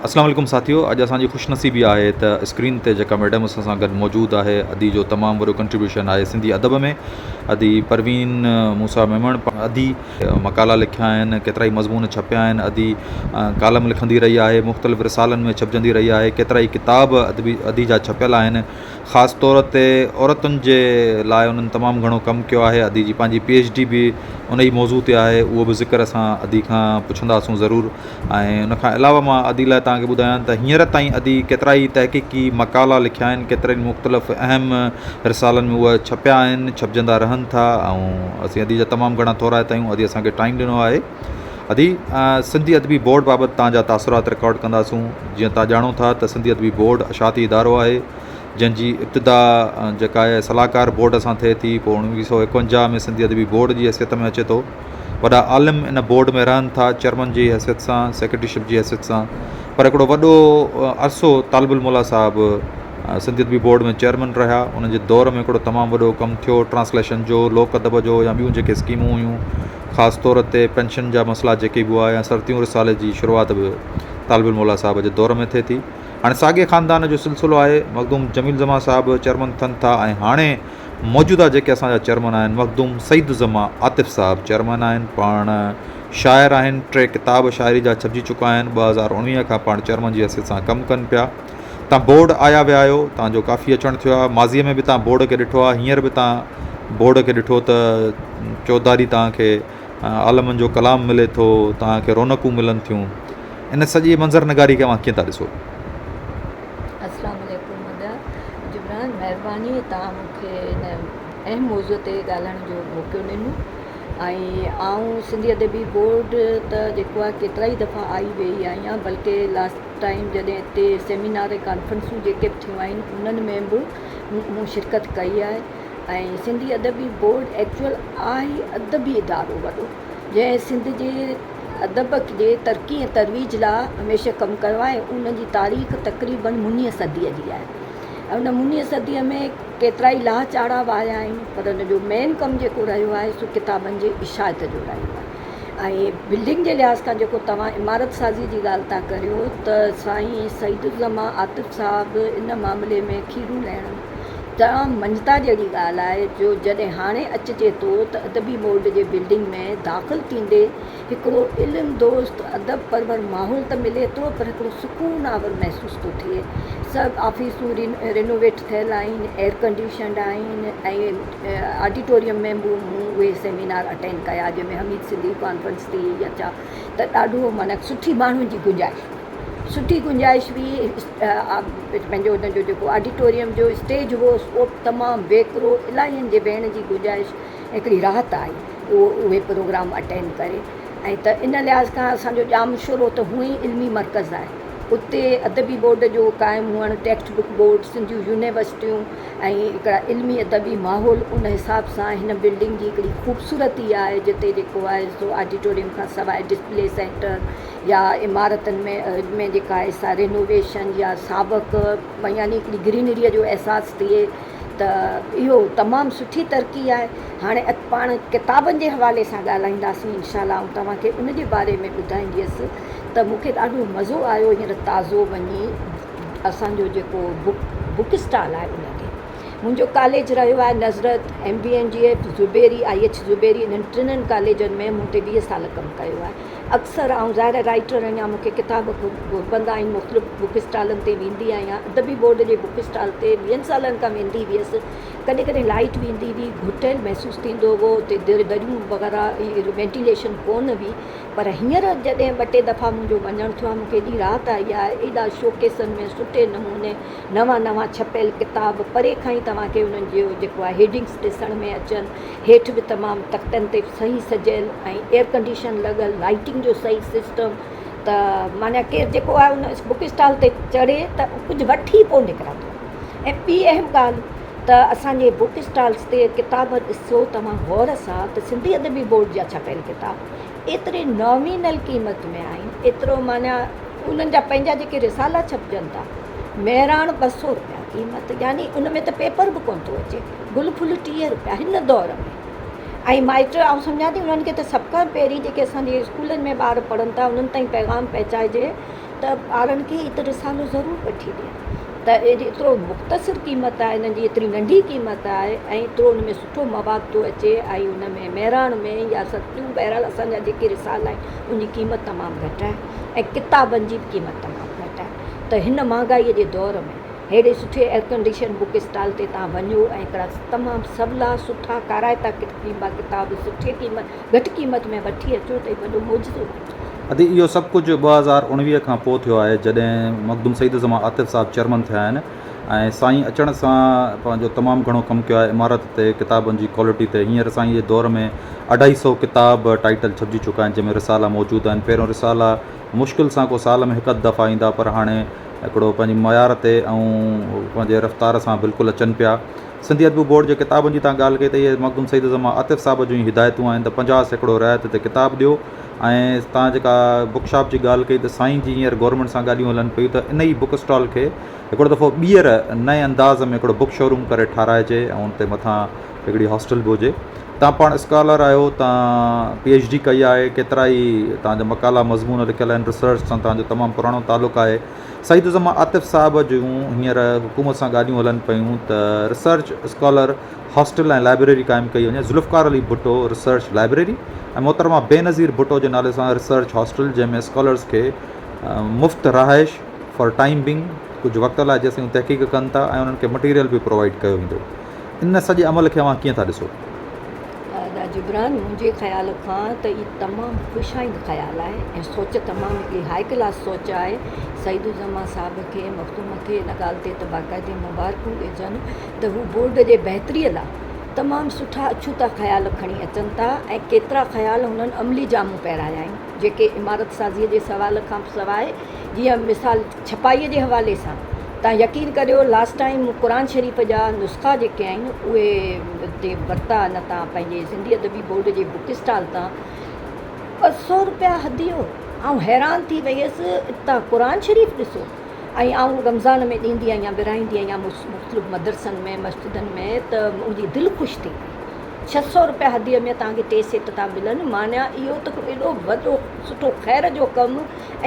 اسلام عليڪم ساٿيو اڄ اسان جي خوش نصيبي آهي ته اسڪرين تي جيڪا ميڊم اسان سان گڏ موجود آهي ادي جو تمام وڏو ڪنٽريبيوشن آهي سنڌي ادب ۾ ادي پروين موسيٰ ميمڻ ادي مقالا لکيا آهن ڪيترائي مضمون ڇپيا آهن ادي ڪالم لکندي رهي آهي مختلف رسالن ۾ ڇپجندي رهي آهي ڪيترائي ڪتاب ادبي ادي جا ڇپيل آهن خاص طور تي عورتن جي لاء انهن تمام گهڻو ڪم ڪيو آهي ادي جي پنهنجي پي ايڇ ڊي به ان ئي موضوع تي آهي اهو به ذڪر اسان ادي کان پڇنداسون ضرور ۽ ان کان علاوه مان ادي لاء توهان کي ٻڌايان ته هينئر تائين ادي ڪيترائي تحقيقي مقالا لکيا آهن ڪيترن مختلف اهم رسالن ۾ اهي ڇپيا آهن ڇپجندا رهن ٿا ۽ اسين ادي جا تمام گهڻا ٿورائتا آهيون ادي اسان کي ٽائيم ڏنو آهي ادي سنڌي ادبي بورڊ بابت توهان جا تاثرات رڪارڊ ڪنداسون جيئن توهان ڄاڻو ٿا ته سنڌي ادبي بورڊ اشاعتي ادارو آهي جنهن جي ابتدا جيڪا آهي صلاحڪار بورڊ سان ٿئي ٿي پوء 1951 ۾ سنڌي ادبي بورڊ جي حيثيت ۾ اچي ٿو وڏا عالم ان بورڊ ۾ رهن ٿا چيئرمن جي حيثيت سان سيڪريٽري شپ جي حيثيت سان پر هڪڙو وڏو عرصو طالب الموليٰ صاحب سنڌي ادبي بورڊ ۾ چيئرمن رهيا انهن جي دور ۾ هڪڙو تمام وڏو ڪم ٿيو ٽرانسليشن جو لوڪ ادب جو يا ٻيون جيڪي اسڪيمون هيون خاص طور تي پينشن جا مسئلا جيڪي به هئا يا سرتيون رسالي جي شروعات به طالب الموليٰ صاحب جي دور ۾ ٿئي ٿي هاڻي ساڳئي خاندان جو سلسلو آهي، مخدوم جميل الزمان صاحب چيئرمن ٿين ٿا ۽ هاڻي موجوده جيڪي اسان جا چيئرمن آهن مخدوم سعيد الزمان عاطف صاحب چيئرمن آهن، پاڻ شاعر آهن، ٽي ڪتاب شاعري جا ڇپجي چڪا آهن، 2019 کان پاڻ چيئرمن جي حيثيت سان ڪم ڪن پيا. تان بورڊ آيا ويا آهيو، تان جو ڪافي اچڻ ٿيو آهي، ماضي ۾ به تان بورڊ کي ڏٺو آهي، هينئر به تان بورڊ کي ڏٺو ته چوڌاري تان کي عالمن جو ڪلام ملي ٿو، تان کي رونقون ملن ٿيون. ان سڄي منظر نگاري کي اوهان ڪيئن ٿا ڏسو؟ اسلام عليڪم ادا جبران مهرباني توهان مون کي هن اهم موضوع تي ڳالهائڻ جو موقعو ڏنو ۽ آئون سنڌي ادبي بورڊ ته جيڪو آهي ڪيترا ئي دفعا آئي ويئي آهيان بلڪه لاسٽ ٽائيم جڏهن هتي سيمينار ۽ ڪانفرنسون جيڪي به ٿيون آهن انهن ۾ به مون شرڪت ڪئي آهي ۽ سنڌي ادبي بورڊ ايڪچوئل آهي ادبي ادارو وڏو جنهن سنڌ جي ادب جي ترقي ۽ ترويج لاء هميشه ڪم ڪيو آهي. ان جي تاريخ تقريباً منيء صديء جي آهي ۽ ان منيء صديء ۾ ڪيترائي لاها چاڙها به آيا آهن پر ان جو مين ڪم جيڪو رهيو آهي سو ڪتابن جي اشاعت جو رهيو آهي ۽ بلڊنگ جي لحاظ کان جيڪو توهان عمارت سازي جي ڳالهه ٿا ڪريو ته سائين سعيد الزمان عاطف صاحب ان معاملي ۾ کيرون لهڻ تمام مڃتا جهڙي ڳالهه آهي جو جڏهن هاڻي اچجي ٿو ته ادبي بورڊ جي بلڊنگ ۾ داخل ٿيندي هڪڙو علم دوست ادب پرور ماحول ته ملي ٿو پر هڪڙو سڪون آور محسوس ٿو ٿئي. سڀ آفيسون رينوويٽ ٿيل آهن، ايئر ڪنڊيشنڊ آهن ۽ آڊيٽوريم ۾ به مون اهي سيمينار اٽينڊ ڪيا جنهن ۾ حميد سنڌي ڪانفرنس ٿي يا ڇا ته ڏاڍو معنيٰ سٺي ماڻهن جي گنجائش هئي. سٺي گنجائش هئي پنهنجو ان جو جيڪو آڊيٽوريم جو اسٽيج هو اهو تمام ويڪرو الاهين جي ويهڻ جي گنجائش هڪڙي راحت آئي اهو اهي پروگرام اٽينڊ ڪري ۽ ته ان لحاظ کان اسانجو ڄامشورو ته هونئن ئي علمي مرڪز آهي اتي ادبي بورڊ جو قائم هئڻ ٽيڪسٽ بڪ بورڊ سنڌيون يونيورسٽيون ۽ هڪڙا علمي ادبي ماحول ان حساب سان هن بلڊنگ جي هڪڙي خوبصورتي آهي جتي جيڪو آهي سو آڊيٽوريم کان سواء ڊسپلي سينٽر يا عمارتن ۾ ۾ جيڪا آهي سا رينوويشن يا ساوڪ يعني هڪڙي گرينريء جو احساس ٿئي ته اهو تمام سٺي ترقي آهي هاڻي پاڻ ڪتابن جي حوالي سان ڳالهائينداسين انشاء الله آئون توهان کي ان جي باري ۾ ٻڌائينديس ته مون کي ڏاڍو مزو آيو هينئر تازو وڃي اسانجو جيڪو بڪ بڪ اسٽال آهي ان تي منهنجو ڪاليج رهيو آهي Nazareth, M B N G F, Zuberi, I H Zuberi انهن ٽنهن ڪاليجن ۾ مون تي 20 سال ڪم ڪيو آهي. اڪثر آئون ظاهر آهي رائيٽر آهيان مون کي ڪتاب گهربندا آهن مختلف بڪ اسٽالن تي ويندي آهيان ادبي بورڊ جي بڪ اسٽال تي ويهن سالن کان ويندي هيس ڪڏهن ڪڏهن لائيٽ ويندي هئي گهٽيل محسوس ٿيندو هو اتي در دريون وغيره وينٽيليشن ڪونه هئي پر هينئر جڏهن ٻه ٽي دفعا منهنجو وڃڻ ٿيو آهي مون کي ايڏي راحت آئي آهي ايڏا شوڪيسن ۾ سٺي نموني نوان نوان ڇپيل ڪتاب پري کان ئي توهان کي انهن جو جيڪو آهي هيڊنگس ڏسڻ ۾ اچن هيٺ به تمام تختن تي صحيح سجيل ۽ ايئر ڪنڊيشن لڳل لائيٽنگ جو صحيح سسٽم ته معنيٰ ڪير جيڪو آهي ان بڪ اسٽال تي چڙهي ته ڪجهه وٺي پوء نڪرندو ۽ ٻي اهم ڳالهه ته اسان جي بڪ اسٽالس تي ڪتاب ڏسو توهان غور سان ته سنڌي ادبي بورڊ جا ڇپيل ڪتاب ايتري نامينل قيمت ۾ آهن ايترو معنيٰ انهن جا پنهنجا جيڪي رسالا ڇپجن ٿا مهراڻ 200 روپيا قيمت يعني ان ۾ ته پيپر به ڪونه ٿو اچي گل ڦل 30 روپيا هن دور ۾ ۽ مائٽ آئون سمجهان ٿي انهن کي ته سڀ کان پهرين جيڪي اسان جي اسڪولن ۾ ٻار پڙهن ٿا انهن تائين پيغام پهچائجي ته ٻارن کي هي ته رسالو ضرور وٺي ڏين ته ايترو مختصر قيمت آهي انهن جي ايتري ننڍي قيمت آهي ۽ ايترو ان ۾ سٺو مواد ٿو اچي ۽ ان ۾ مهراڻ ۾ يا ستيون بهرحال اسان جا جيڪي رسالا آهن ان جي قيمت تمام گهٽ آهي ۽ ڪتابن جي به قيمت تمام گهٽ آهي ته هن مهانگائي جي دور ۾ ههڙي سٺي ايئرڪنڊيشن بڪ اسٽال تي توهان وڃو ۽ هڪڙا تمام سولا سٺا ڪارائتا ڪتاب سٺي قيمت گهٽ قيمت ۾ وٺي اچو ته هي وڏو معجزو آهي. ادي اهو سڀ ڪجهه 2019 کان پوء ٿيو آهي جڏهن مخدوم سعيد الزمان عاطف صاحب چيئرمن ٿيا آهن ۽ سائين اچڻ سان پنهنجو تمام گهڻو ڪم ڪيو آهي عمارت تي ڪتابن جي ڪوالٽي تي هينئر سائين جي دور ۾ اڍائي سئو ڪتاب ٽائيٽل ڇپجي چڪا آهن جنهن ۾ رسالا موجود آهن پهريون رسالا مشڪل سان ڪو سال ۾ هڪ اڌ دفعا ايندا پر هاڻي هڪڙو پنهنجي معيار تي ۽ پنهنجي رفتار سان بلڪل اچن پيا. سنڌي ادبي بورڊ جي ڪتابن جي توهان ڳالهه ڪئي ته اهي مخدوم سعيد الزمان عاطف صاحب جون ئي هدايتون آهن ته 50% رعايت تي ڪتاب ڏيو ۽ توهان جيڪا بڪ شاپ جي ڳالهه ڪئي ته سائين جي هينئر گورنمينٽ سان ڳالهيون هلن پيون ته ان ئي بڪ اسٽال کي هڪڙو دفعو ٻيهر نئين انداز ۾ هڪڙو بڪ شوروم ڪري ٺاراهجي ۽ ان تي مٿان هڪڙي هاسٽل به هجي. توهان پاڻ اسڪالر آهيو توهان پي ايڇ ڊي ڪئي آهي ڪيترائي توهان جا مقالا مضمون لکيل آهن ريسرچ سان توهان جو تمام پراڻو تعلق آهي سعيد الزمان عاطف صاحب جون هينئر حڪومت سان ڳالهيون هلن پيون ته ريسرچ اسڪالر هاسٽل ۽ لائبريري قائم ڪئي وڃي ذوالفقار علي ڀٽو ريسرچ لائبريري ۽ محترمه بينظير ڀٽو جي نالي سان ريسرچ هاسٽل جنهن ۾ اسڪالرز کي مفت رهائش فار ٽائيم بينگ ڪجهه وقت لاء جيسين هو تحقيق ڪن ٿا ۽ انهن کي مٽيريل به پرووائيڊ ڪيو ويندو ان سڄي عمل کي اوهان ڪيئن ٿا ڏسو؟ ادا جبران منهنجي خيال کان ته هي تمام خوش آئند خيال آهي ۽ سوچ تمام هڪڙي هاء ڪلاس سوچ آهي سعيد الزمان صاحب کي مخدوم کي ان ڳالهه تي ته باقاعدي مبارڪون ڏجن ته هو بورڊ جي بهتري لاء تمام سٺا اڇوتا خيال کڻي اچن ٿا ۽ ڪيترا خيال هنن عملي جامو پهرايا آهن جيڪي عمارت سازي جي سوال کان سواء جيئن مثال ڇپائي جي حوالي سان تان يقين ڪريو لاسٽ ٽائيم مون قرآن شريف جا نسخا جيڪي آهن اهي اتي ورتا نه تان پنهنجي سنڌي ادبي بورڊ جي بڪ اسٽال تان 200 روپيا هديو آئون حيران ٿي ويس تان قرآن شريف ڏسو ۽ آئون رمضان ۾ ڏيندي آهيان ورهائيندي آهيان مختلف مدرسن ۾ مسجدن ۾ ته منهنجي دل خوش ٿي وئي 600 روپيا هديي ۾ توهان کي ٽي سيٽ ٿا ملن معنيٰ اهو ته ايڏو وڏو سٺو خير جو ڪم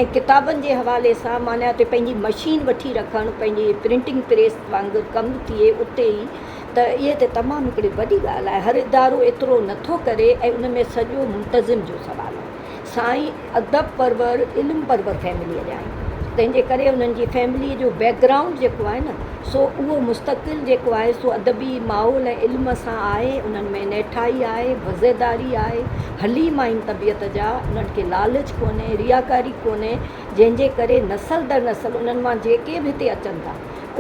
۽ ڪتابن جي حوالي سان معنيٰ اتي پنهنجي مشين وٺي رکڻ پنهنجي پرنٽنگ پريس وانگر ڪم ٿئي اتي ئي ته اهي ته تمام هڪڙي وڏي ڳالهه آهي هر ادارو ايترو نٿو ڪري ۽ ان ۾ سڄو منتظم جو سوال آهي سائين ادب پرور علم پرور فيمليء جا آهن تنهن جي ڪري انهن جي فيمليء جو بيڪ گرائونڊ جيڪو آهي نه سو اهو مستقل جيڪو آهي سو ادبي ماحول ۽ علم سان آهي انهن ۾ نيٺائي آهي وضعداري آهي حليم آهن طبيعت جا انهن کي لالچ ڪونهي رياڪاري ڪونهي جنهن جي ڪري نسل در نسل انهن مان جيڪي به هتي اچن ٿا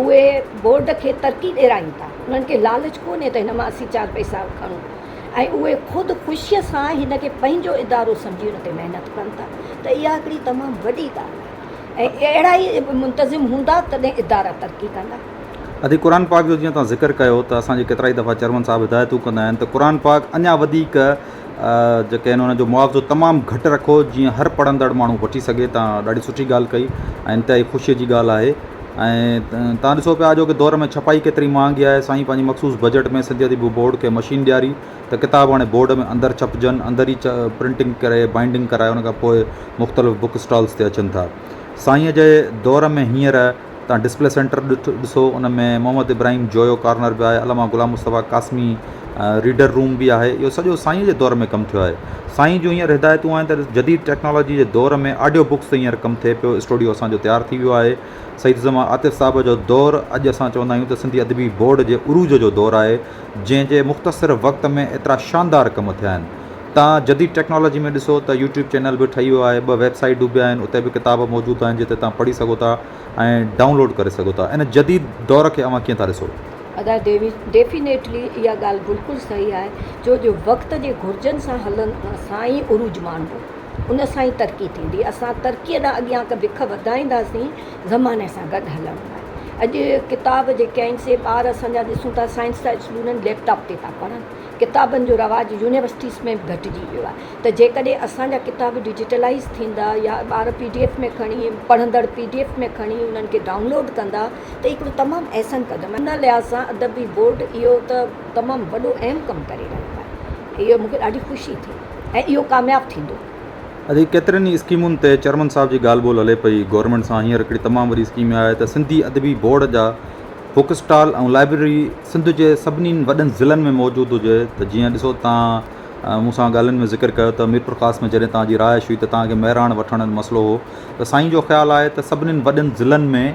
اهي بورڊ کي ترقي ڏيرائين ٿا انهن کي لالچ ڪونهي ته هن مان اسين چار پئسا کڻون ۽ اهي خود خوشيء سان هن کي پنهنجو ادارو سمجهي ان تي محنت ڪن ٿا ته اها هڪڙي تمام وڏي ڳالهه آهي ۽ اهڙا ئي منتظم هوندا تڏهن ادارا ترقي ڪندا. ادي قرآن پاڪ جو جيئن توهان ذڪر ڪيو ته اسان جي ڪيترائي دفعا چيئرمن صاحب هدايتون ڪندا آهن ته قرآن پاڪ اڃا وڌيڪ جيڪي آهن ان جو معاوضو تمام گهٽ رکو جيئن هر پڙهندڙ ماڻهو وٺي سگهي توهان ڏاڍي سٺي ڳالهه ڪئي ۽ انتهائي خوشي جي ڳالهه آهي ۽ توهان ڏسو پيا اڄوڪي دور ۾ ڇپائي ڪيتري مهانگي آهي سائين پنهنجي مخصوص بجيٽ ۾ سنڌي ادبي بورڊ کي مشين ڏياري ته ڪتاب هاڻي بورڊ ۾ اندر ڇپجن اندر ئي پرنٽنگ ڪري بائنڊنگ ڪرائي ان کان پوء مختلف بڪ اسٽالز تي اچن ٿا سائين جي دور ۾ هينئر توهان ڊسپلي سينٽر ڏسو ان ۾ محمد ابراهيم جويو ڪارنر به آهي علامه غلام مصطفيٰ قاسمي ريڊر روم به آهي اهو سڄو سائين جي دور ۾ ڪم ٿيو آهي سائين جون هينئر هدايتون آهن ته جديد ٽيڪنالاجي جي دور ۾ آڊيو بڪس تي هينئر ڪم ٿئي پيو اسٽوڊيو اسان جو تيار ٿي ويو آهي سعيد الزمان عاطف صاحب جو دور اڄ اسان چوندا آهيون ته سنڌي ادبي بورڊ جي عروج جو دور آهي جنهن جي مختصر وقت ۾ ايترا شاندار ڪم ٿيا آهن تان جديد ٽيڪنالاجي ۾ ڏسو ته يوٽيوب چينل به ٺهي ويو آهي ٻه ويب سائيٽون به آهن اتي به ڪتاب موجود آهن جتي تان پڙهي سگهو ٿا ۽ ڊائونلوڊ ڪري سگهو ٿا ان جديد دور کي اوهان ڪيئن ٿا ڏسو؟ ادا ڊيفينيٽلي اها ڳالهه بلڪل صحيح آهي ڇو جو وقت جي گهرجن سان هلڻ سان ئي عروج ماڻبو ان سان ئي ترقي ٿيندي اسان ترقي ڏانهن اڳيان ڪا وک وڌائينداسين زماني سان گڏ هلڻو آهي اڄ ڪتاب جيڪي آهن سي ٻار اسان جا ڏسون ٿا سائنس جا اسٽوڊنٽ ليپ ٽاپ تي ٿا پڙهن ڪتابن جو رواج يونيورسٽيز ۾ به گهٽجي ويو آهي ته جيڪڏهن اسان جا ڪتاب ڊجيٽلائيز ٿيندا يا ٻار پي ڊي ايف ۾ کڻي پڙهندڙ پي ڊي ايف ۾ کڻي انهن کي ڊائونلوڊ ڪندا ته هڪڙو تمام احسن قدم آهي ان لحاظ سان ادبي بورڊ اهو ته تمام وڏو اهم ڪم ڪري رهيو آهي اهو مون کي ڏاڍي خوشي ٿي ۽ اهو ڪامياب ٿيندو. ادي ڪيترين ئي اسڪيمن تي چيئرمن صاحب جي ڳالهه ٻولهه هلي پئي گورنمينٽ سان هينئر هڪڙي تمام وڏي اسڪيم اها آهي ته سنڌي ادبي بورڊ جا بڪ اسٽال ۽ لائبريري سنڌ جي سڀني وڏن ضلعن ۾ موجود هجي ته جيئن ڏسو تان مون سان ڳالهين ۾ ذڪر ڪيو ته ميرپورخاص ۾ جڏهن توهان جي رهائش هئي ته توهان کي مهراڻ وٺڻ مسئلو هو ته سائين جو خيال آهي ته سڀني وڏن ضلعن ۾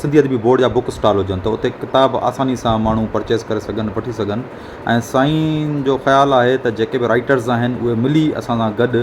سنڌي ادبي بورڊ جا بڪ اسٽال هجن ته اتي ڪتاب آساني سان ماڻهو پرچيز ڪري سگهن وٺي سگهن ۽ سائين جو خيال آهي ته جيڪي به رائيٽرز آهن اهي ملي اسان سان گڏ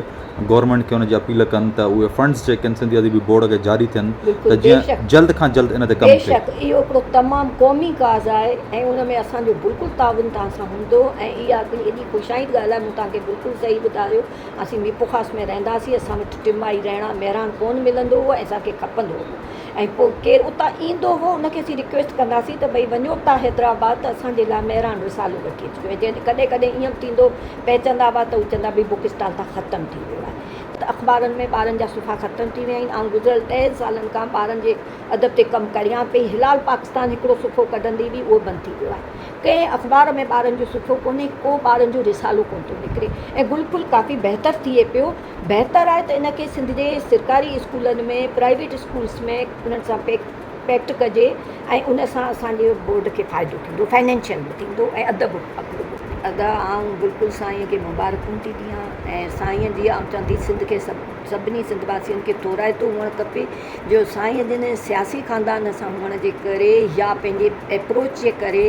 گورنمينٽ کي ان جي اپيل ڪن ته اهي فنڊز جيڪي آهن سنڌي ادبي بورڊ کي جاري ٿين ته جيئن جلد کان جلد ان تي ڪم ٿئي. بيشڪ اهو هڪڙو تمام قومي ڪاز آهي ۽ ان ۾ اسان جو بلڪل تعاون توهان سان هوندو ۽ اها هڪڙي ايڏي خوش آئند ڳالهه آهي مون توهان کي بلڪل صحيح ٻڌايو اسين ميرپورخاص ۾ رهنداسين اسان وٽ ٽمائي رهڻا مهراڻ ڪونه ملندو هو ۽ اسان کي کپندو هو ۽ پوء ڪير اتان ايندو هو ان کي اسين رڪويسٽ ڪنداسين ته ڀئي وڃو ٿا حيدرآباد ته اسان جي لاء مهراڻ رسالو وٺي اچجو ۽ جنهن ڪڏهن ڪڏهن ائين به ٿيندو پهچندا هئا ته هو چوندا ڀئي بڪ اسٽال تان ختم ٿي ويو آهي ته اخبارن ۾ ٻارن جا صفحا ختم ٿي ويا آهن آئون گذريل ڏهن سالن کان ٻارن جي ادب تي ڪم ڪريان پئي هلال پاڪستان هڪڙو صفحو ڪڍندي هئي اهو بند ٿي ويو آهي ڪنهن اخبار ۾ ٻارن جو صفحو ڪونهي ڪو ٻارن جو رسالو ڪونه ٿو نڪري ۽ گل ڦل ڪافي بهتر ٿئي پيو بهتر آهي ته ان کي سنڌ جي سرڪاري اسڪولن ۾ پرائيويٽ اسڪولس ۾ انهن سان پيڪٽ ڪجي ۽ ان سان اسان جي بورڊ کي فائدو ٿيندو فائنينشل به ٿيندو ۽ ادب به پکڙبو. ادا آئون بلڪل سائين کي مبارڪون ٿي ڏيان ۽ سائين جي آئون چوان ٿي سنڌ کي سڀ سڀني سنڌ واسين کي ٿورائتو هئڻ کپي جو سائين جن سياسي خاندان سان هئڻ جي ڪري يا پنهنجي ايپروچ جي ڪري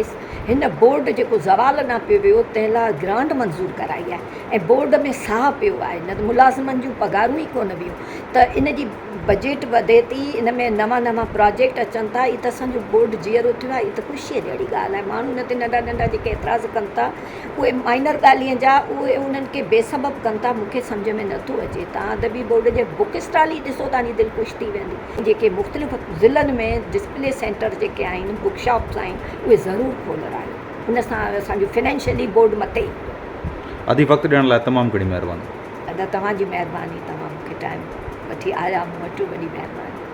هن بورڊ جيڪو زوال ڏانهن پيو ويو تنهن لاء گرانٽ منظور ڪرائي آهي ۽ بورڊ ۾ ساهه پيو آهي نه ته ملازمن جون پگهارون ئي ڪونه ويون ته ان جي بجيٽ وڌي ٿي ان ۾ نوان نوان پراجيڪٽ اچن ٿا هي ته اسان جو بورڊ جيئرو ٿيو آهي هي ته خوشيء جهڙي ڳالهه آهي ماڻهو ان تي ننڍا ننڍا جيڪي اعتراض ڪن ٿا اهي مائنر ڳالهين جا اهي انهن کي بي سبب ڪن ٿا مون کي سمجهه ۾ نٿو اچي توهان ادبي بورڊ جي بڪ اسٽال ئي ڏسو توهان جي دل خوش ٿي ويندي جيڪي مختلف ضلعن ۾ ڊسپلي سينٽر جيڪي آهن بڪ شاپس آهن اهي ضرور کولرايو ان سان اسان جو فنانشلي بورڊ مٿي ايندو. ادي وقت ڏيڻ لاء تمام گهڻي مهرباني. ادا توهان جي مهرباني توهان مون کي ٽائيم وٺي آيا مون وٽ وڏي مهرباني.